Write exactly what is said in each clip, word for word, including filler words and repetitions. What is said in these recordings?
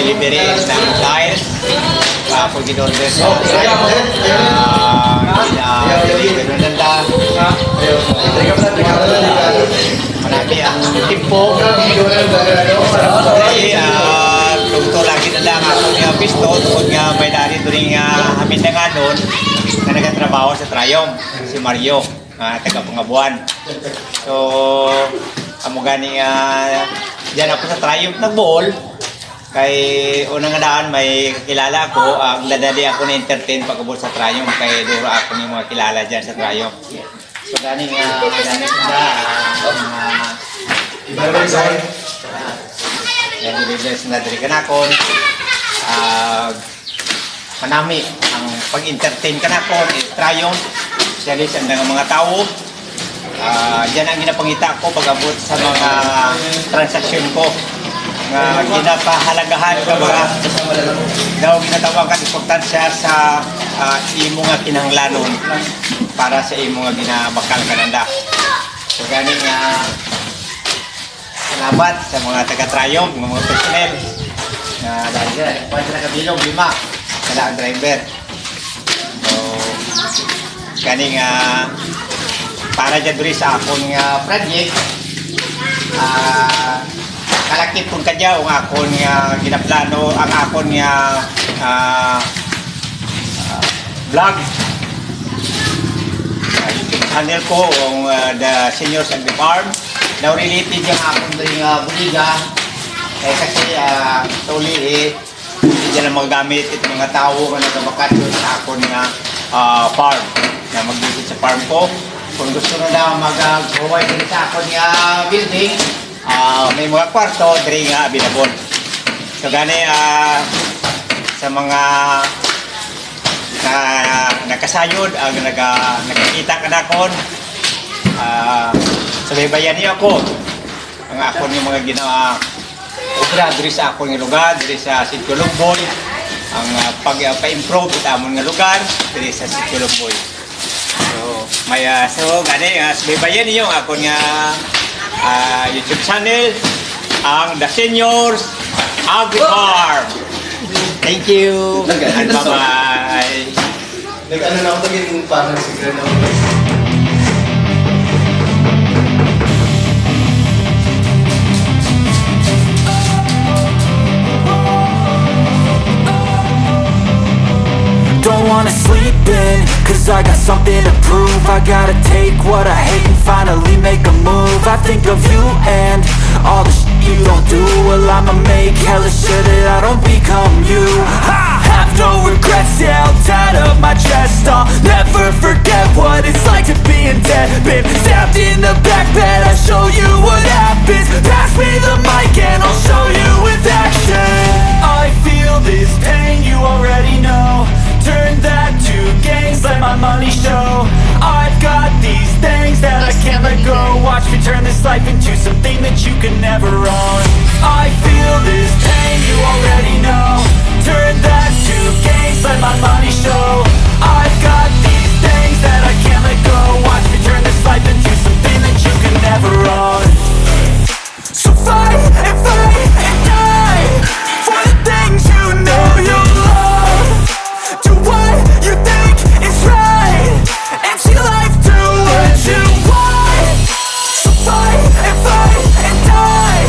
Delivery ng tiles. Ah, ako gin-order sa, ah, gina-deliver na nila. Marami ang timpo. Ay, ah, tungto lagi na lang ako nga pisto, tungod nga may dari diri nga hamindanganon nga nagatrabaho sa Triumph, si Mario, ah, taga Pangabuan. So, amo gani nga diyan ako sa Triumph nagbuol. Kay una nga daan, may kakilala ako, ah, ang dadali ako na entertain pag-abot sa Triumph, kay duro ako ni mga kilala diyan sa Triumph. So, gani nga, gani nga, ah, mga Gani, leaders na diri kanakon. Ah, manami ang pag-entertain kanakon, eh, Triumph, especially sa mga, mga tawo. Ah, yan ang ginapangita ko pag-abot sa mga transaksyon ko nga ginapahalagahan ka ba daw ginatawag ang importansya sa, ah, imo nga kinahanglanon para sa imo nga ginabakal kananda. So, gani nga, salamat sa mga taga-Triumph, mga, mga personnel. Na dahil sila, kuwan sila kabilog, lima. Sila ang driver. So, kani nga, para dyan diri sa akon nga project, ah, kalakip kong kadya ang akon nga ginaplano, ang akon nga, ah, ah, vlog. Ah, YouTube channel ko, ang, ah, The Seniors and the Farm. Now, related yung akon diri nga buliga. Eh, kasi, ah, actually, eh, hindi dyan ang mga gamit, itong mga tao nga nagabakasyon sa akon nga, ah, farm. Na mag-visit sa farm ko. Kung gusto na daw mag-, ah, gawa diri sa akon nga building, ah, may mga kwarto, diri nga available. So, gani, ah, sa mga na nakasayod, ang naga-, nakakita kanakon, ah, subaybayan niyo ako. Ang akon nga mga gina-, obra diri sa akon nga lugar, diri sa Sitio Lumboy, ang, ah, pag, ah, pa-improve sa amon nga lugar, diri sa Sitio Lumboy. So, may, ah, so, gani, ah, subaybayan niyo ang akon nga, ah, YouTube channel, ang The Seniors Agri Farm. Thank you. And bye-bye. Nag-ano na ako, naging parang secret na ako. Don't wanna sleep in, cause I got something to prove. I gotta take what I hate and finally make a move. I think of you and all the shit you don't do. Well, I'ma make hella sure that I don't become you. Ha! Have no regrets, yeah, I'll tie up my chest. I'll never forget what it's like to be in debt. Been stabbed in the back bed, I'll show you what happens. Pass me the mic and I'll show you with action. I feel this pain, you already know. Turn that to gain, let my money show. I've got these things that I can't let go. Watch me turn this life into something that you can never own. I feel this pain, you already know. Turn that to gains, let my money show. I've got these things that I can't let go. Watch me turn this life into something that you can never own. So fight and fight and die for the things you know you love. Do what you think is right and see life do what you want. So fight and fight and die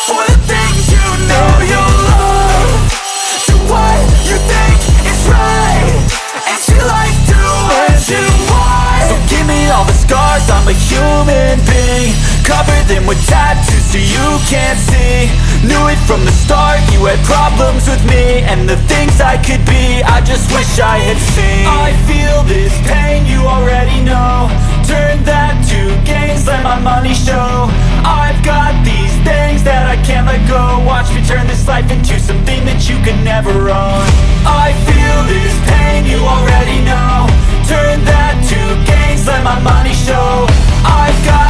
for the things you know you love. Do what you think is right and see life do what you want. So give me all the scars, I'm a human being. Cover them with tattoos so you can't see. Knew it from the start, you had problems with me and the things I could be. I just wish I had seen. I feel this pain, you already know. Turn that to gains, let my money show. I've got these things that I can't let go. Watch me turn this life into something that you can never own. I feel this pain, you already know. Turn that to gains, let my money show. I've got